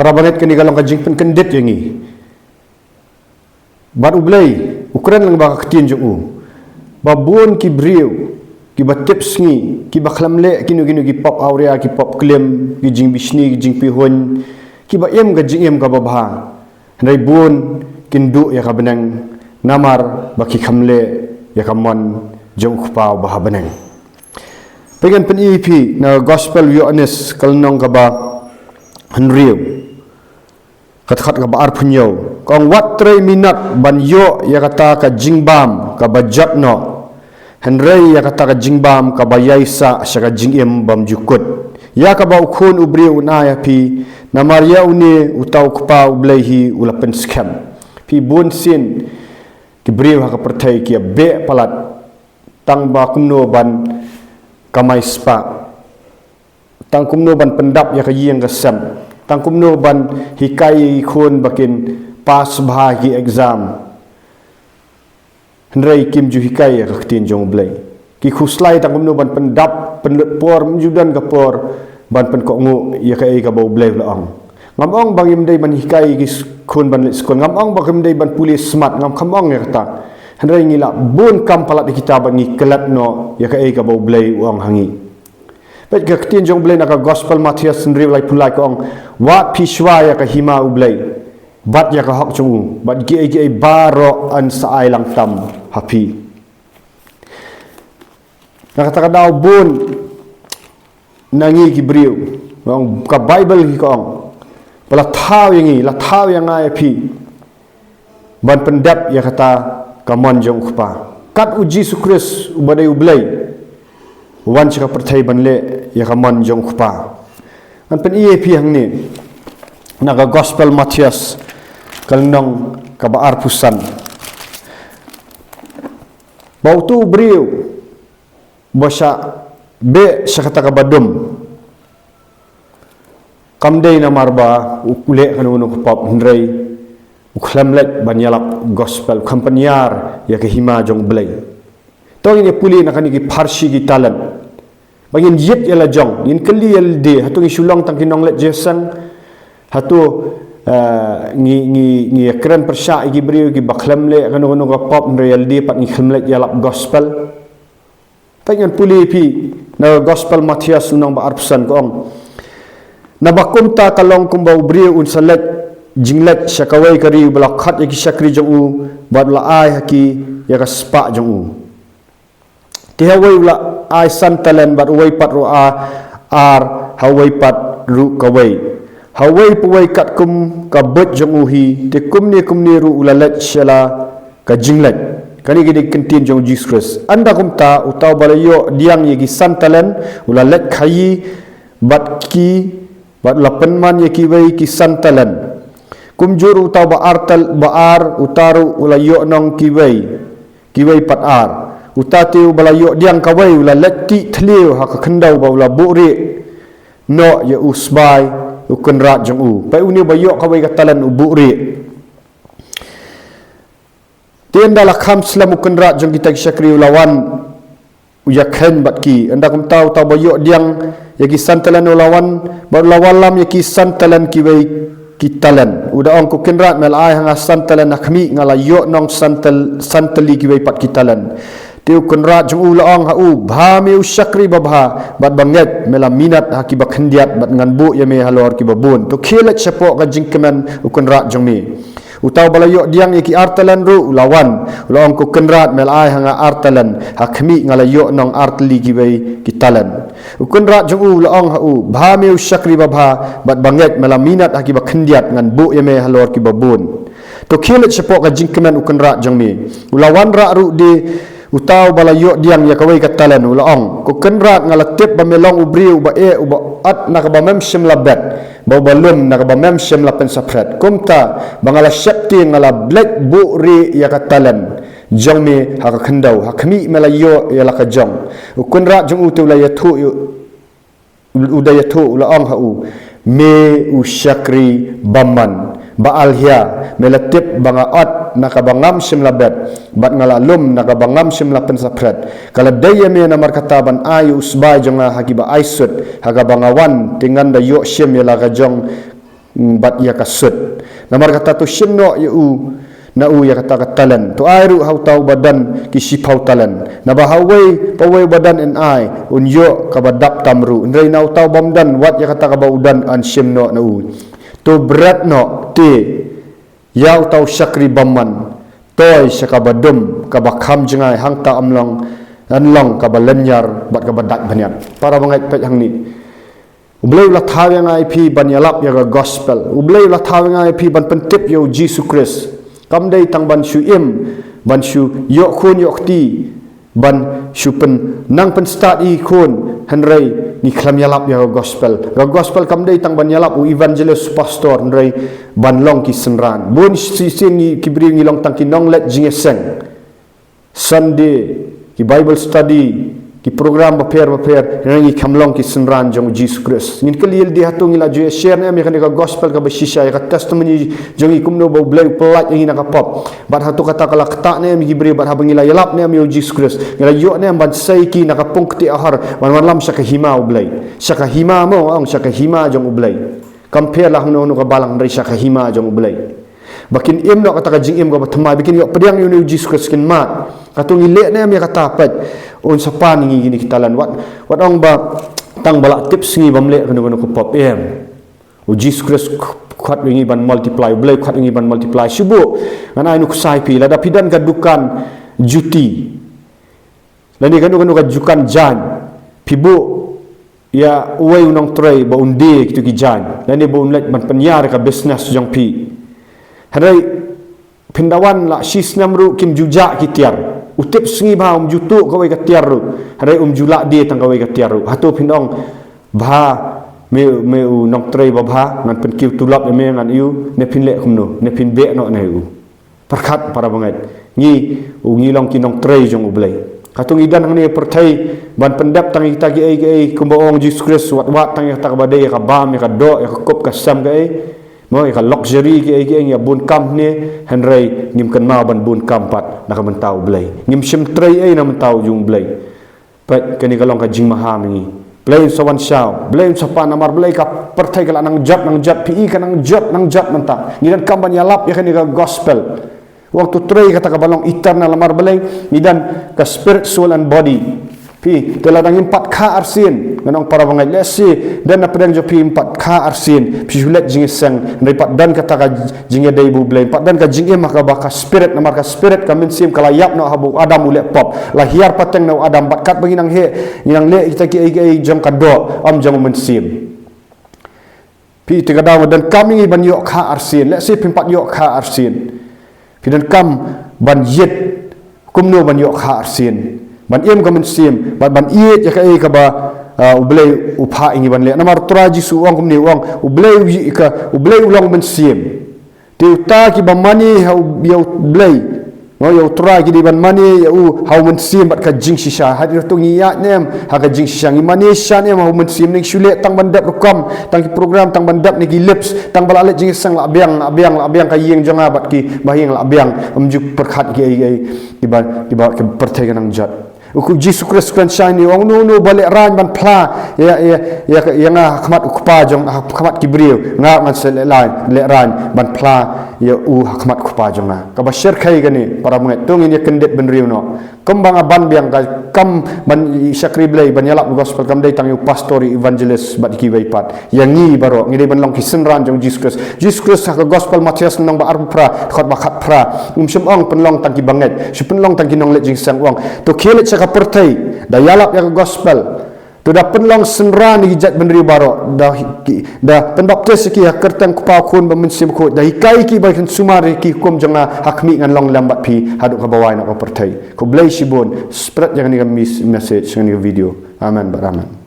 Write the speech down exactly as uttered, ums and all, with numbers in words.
Para bangeit, kane ka long ka jingpynkyndit ïa ngi. Bad U Blei u kren lang ba ka ktien jong u, ba bun ki briew kiba tip sngi, kiba khlem leh kino kino ki pop awria, ki pop klim, ki jingbishni, ki jingpihuiñ, kiba im ka jingim kaba bha. Hynrei bun kin duh ïa ka bneng, namar ba ki khlem leh ïa ka mon jong U Kpa uba ha bneng. Peit, ngan pyni ïa phi na Gospel Ïoannis ka lynnong kaba hynriew, ka dkhot kaba arphew hynñiew. Ka ong, wat trei minot ban ïoh ïa kata ka jingbam kaba jot noh, hynrei ïa kata ka jingbam kaba ïaisah sha ka jingim bymjukut, ïa kaba U Khun u briew un ai ha phi, namar ïa une uta U Kpa U Blei hi u la pynskhem. Phi, bun sien ki briew ha ka pyrthei ki ïa beh palat tang ba kumno ban kamai spah, tang kumno ban pyndap ïa ka ïing ka sem, tang kumno ban hikai ïa ki khun ba kin pass bha ki exam. Hynrei kim ju hikai ïa ka ktien jong U Blei. Ki khuslai tang kumno ban pyndap, pynlut por, ym ju don ka por ban pynkohnguh ïa kaei kaba U Blei u la ong. Ngam ong ba ngim dei ban hikai ïa ki s-, khun ban leit skul, ngam ong ba ngim dei ban pule smat, ngam kham ong ïa kata. Hynrei ngi la bun kam palat ïa kita bad ngi klet noh ïa kaei kaba U Blei u ong ha ngi. Peit ka ktien jong U Blei na ka Gospel Mathaios hynriew, laiphew lai, ka ong, wat phi shuwa ïa ka hima U Blei bad ïa ka hok jong u, bad kiei kiei baroh yn sa ai lang tam ha phi. Na kata ka daw, bun na ngi ki briew, ong ka Baibl hi ka ong ba la thaw ïa ngi, la thaw ïa nga ïa phi ban pyndap ïa kata ka mon jong U Kpa. Kat U Jisu Khrist uba dei U Blei u wan sha ka pyrthei ban leh ïa ka mon jong U Kpa. Ngan pyni ïa phi hangne na ka Gospel Mathaios ka lynnong kaba arphew san, ba utu u briew ba shah beh sha kata kaba dum, kam dei namar ba u leh kano kano ka pop, hynrei u khlem leit ban ïalap gospel, u khlem pynïar ïa ka hima jong U Blei. To ngin ïa pule na kane ki pharshi ki talent, ba ngin ïit ïa la jong, ngin kylli ïa lade, hato ngi shu long tang ki nongleit jingïaseng? Hato, eh, ngi, ngi, ngi ïa kren pyrshah ïa ki briew kiba khlem leh kano kano ka pop, hynrei ïa lade pat ngi khlem leit ïalap gospel? Peit, ngan pule ïa phi na Gospel Mathaios lynnong ba arphew san, ka ong, naba kumta ka long kumba u briew un sa leit jingleit sha kawei ka ri, uba la khot ïa ki shakri jong u bad u la ai ha ki ïa ka spah jong u. Te ha uwei u la ai san talent, bad uwei pat ruh ar, ha uwei pat ruh kawei, ha uwei pa uwei katkum ka buit jong u hi. Te kumne kumne ruh u la leit sha la ka jingleit. Kane ka dei ka ktien jong U Jisu Khrist. Ynda kumta, uta uba la ïoh diang ïa ki san talent u la leit khaïi bad ki, bad u la pynman ïa kiwei ki san talent. Kumjuh ruh uta uba ar tal-, ba ar, uta ruh u la ïoh nong kiwei, kiwei pat ar. Uta te uba la ïoh diang kawei u la leit tih thliew ha ka khyndew bad u la buhrieh noh ïa u sbai u kynrad jong u. Peit, une uba ïoh kawei ka talent u buhrieh. Te ynda la kham slem, u kynrad jong kita ki shakri u la wan u ïakheiñ bad ki. Ynda kumta, uta uba ïoh diang ïa ki san talent u la wan bad u la wallam ïa ki san talent kiwei ki talent. U da ong, ko kynrad, me la ai ha nga san talent, ha khmih, nga la ïoh nong san tal-, san tylli kiwei pat ki talent. Te u kynrad jong u u la ong ha u, bha me u shakri babha bad bangeit, me la minot ha kiba khyndiat bad ngan buh ïa me halor kiba bun. To khie leit shapoh ka jingkmen, u kynrad jong me. Uta uba la ïoh diang ïa ki ar talent ruh u la wan, u la ong, ko kynrad, me la ai ha nga ar talent, ha khmih, nga la ïoh nong ar tylli kiwei ki talent. U kynrad jong u u la ong ha u, bha me u shakri babha bad bangeit, me la minot ha kiba khyndiat, ngan buh ïa me halor kiba bun. To khie leit shapoh ka jingkmen, u kynrad jong me. U la wanrah ruh de uta uba la ïoh diang ïa kawei ka talent, u la ong, ko kynrad, nga la tip ba me long u briew uba eh, uba ot na kaba mem shym la bet, bad uba lum na kaba mem shym la pynsaphriang. Kumta, ba nga la sheptieng, nga la leit buhrieh ïa ka talent jong me ha ka khyndew. Ha khmih, me la ïoh ïa la ka jong. U kynrad jong u te u la ïathuh, u da ïathuh, u la ong ha u, me u shakri bymman, ba alhia, me la tip ba nga ot na kaba ngam shym la bet, bad nga la lum na kaba ngam shym la pynsaphriang. Ka la dei ïa me namar kata ban ai ïa u sbai jong nga ha kiba ai sut, ha kaba nga wan, te ngan da ïoh shim ïa la ka jong bad ïa ka sut. Namar kata to shim noh ïa u, na u ïa kata ka talent. To ai ruh ha uta uba don ki shiphew talent. Naba ha uwei pa uwei uba don yn ai, un ïoh kaba dap tam ruh. Hynrei na uta ubym don, wat ïa kata kaba u don yn shim noh na u. To bret noh te ïa uta u shakri bymman, to ai sha kaba dum, kaba kham jngai, hangta yn long, yn long kaba lynñiar bad kaba dait bniat. Para bangeit, peit hangne. U Blei u la thaw ïa nga ïa phi ban ïalap ïa ka gospel. U Blei u la thaw ïa nga ïa phi ban pyntip ïa u Jisu Khrist. Kam dei tang ban shu im, ban shu ïoh khun ïoh kti, ban shu pyn, nang pynstad ïa ki khun, hynrei ngi khlem ïalap ïa ka gospel. Ka gospel kam dei tang ban ïalap u evangelist, pastor, hynrei ban long ki synran. Bun shisien ngi ki briew ngi long tang ki nongleit jingïaseng. Sunday, ki Bible study, ki program bapher bapher, hynrei ngi khlem long ki synran jong u Jisu Khrist. Ngin kylli lade, hato ngi la ju ïa share ne em ïa kane ka gospel kaba shisha, ïa ka testimony jong ngi kumno ba u Blei u pyllait ïa ngi na ka pop. Bad hato kata ka la ktah ne em ïa ki briew, bad haba ngi la ïalap ne em ïa u Jisu Khrist, ngi la ïoh ne em ban sei ki na ka pung kti ahor, ban wallam sha ka hima u Blei. Sha ka hima mo, ong, sha ka hima jong u Blei. Kam pher la hangno hangno ka balang, hynrei sha ka hima jong u Blei. Ba kin im noh kata ka jingim kaba thymmai, ba kin ïoh pdiang ïa une u Jisu Khrist, kin mad. Hato ngi leh ne em ïa kata? Peit, un sa pan ïa ngi kine ki talent. Wat, wat ong ba tang ba la tip sngi bym leh kano kano ka pop, em. U Jisu Khrist khot ïa ngi ban multiply, u Blei khot ïa ngi ban multiply. Shu buh, ngan ai nuksa ïa phi, lada phi don ka dukan juti, lane kano kano ka dukan jaiñ, phi buh ïa uwei u nongtrei ba un die kito ki jaiñ, lane ba un leit ban pynïar ïa ka business jong phi. Hynrei phin da wan la shi snem ruh kim ju jah ki tiar. U tip sngi bha, um ju tuh kawei ka tiar ruh. Hynrei um ju lah die tang kawei ka tiar ruh. Hato phin ong, bha, me, me u nongtrei babha, ngan pynkiew tulop ïa me, ngan ïoh, ne phin leh kumno, ne phin beh noh ne u? Pyrkhat, para bangeit. Ngi, u, ngi long ki nongtrei jong u Blei. Hato ngi don hangne pyrthei ban pyndep tang ïa kita kiei kiei, kumba ong Jisu Khrist, wat wat tang ïa kata kaba dei, ïa ka bam, ïa ka doh, ïa ka kup ka sem kaei, mo, ïa ka luxury kiei kiei, ïa bun kam ne, hynrei ngim kynmaw ban bun kam pat na ka bynta u Blei. Ngim shym trei ei na ka bynta jong u Blei. Peit, kane ka long ka jingmaham ïa ngi. Blei un sa wan shaw, Blei un sa pan, namar balei ka pyrthei ka la nang jot nang jot, phi i ka nang jot nang jot mynta. Ngi donkam ban ïalap ïa kane ka gospel. Wat to trei kata kaba long eternal, namar balei ngi don ka spirit, soul and body. Phi, te lada ngim pat kha arsien, ngan ong para bangeit, lehse don na pdeng jong phi ym pat kha arsien, phi shu leit jingïaseng, hynrei pat don kata ka jingïadei bad u Blei, pat don ka jingim ha kaba ka spirit, namar ka spirit, ka mynsiem ka la ïap noh haba u Adam u leh pop. La hiar pateng na u Adam, bad katba ngi nang heh, ngi nang leh kita kiei kiei jong ka doh, ym jong u mynsiem. Phi, te ka daw donkam ïa ngi ban ïoh kha arsien, lehse phim pat ïoh kha arsien. Phi donkam ban ïeit kumno ban ïoh kha arsien, ban im ka mynsiem, ban, ban ïeit ïa kaei kaba, ah, u Blei u phah ïa ngi ban leh. Namar u Trai Jisu u ong kumne, u ong, u Blei u ïeit ka, u Blei u long mynsiem. Te uta kiba mane ha u, ïa u Blei, no, ïa u Trai, ki dei ban mane ïa u ha u mynsiem bad ka jingshisha. Hadien to ngi ïaid ne em ha ka jingshisha, ngi mane shisha ne em ha u mynsiem? Ngi shu leh tang ban dep rukom, tang ki program, tang ban dep ne ki lips, tang ba la leit jingïaseng la biang, la biang, la biang ka ïing jong nga bad ki bahaïing la biang, ym ju pyrkhat kiei kiei, kiba, kiba, kiba pyrthei ka nang jot. U Jisu Khrist kren shai ne, u ong, uno uno ba lehraiñ ban phla ïa, ïa, ïa, ïa nga ha khmat u Kpa jong, ha khmat ki briew, nga ngan sa lehraiñ, lehraiñ ban phla ïa u ha khmat u Kpa jong nga. Kaba shyrkhei kane, para bangeit, to ngin ïa kyndit bynriew noh. Kumba nga ban biang, ka kam ban shakri Blei, ban ïalap gospel, kam dei tang ïa u pastor, ïa u evangelist bad kiwei pat. Ïa ngi baroh ngi dei ban long ki synran jong u Jisu Khrist. Jisu Khrist ha ka gospel Mathaios lynnong ba arphew phra, dkhot ba khatphra, um shym ong pynlong tang ki bangeit, shu pynlong tang ki nongleit jingïaseng, u ong. To khie leit sha ka pyrthei, da ïalap ïa ka gospel. To da pynlong synran ïa ki jaitbynriew baroh, da, ki, da pynbaptis ïa ki ha ka kyrteng u Kpa, u Khun bad u Mynsiem Bakhuid, da hikai ïa ki ban sumar ïa ki hukum jong nga, ha khmih ngan long lem bad phi haduh kaba wai noh ka pyrthei. Khublei shibun, spread ïa kane ka mes-, message, kane ka video. Amen bad amen.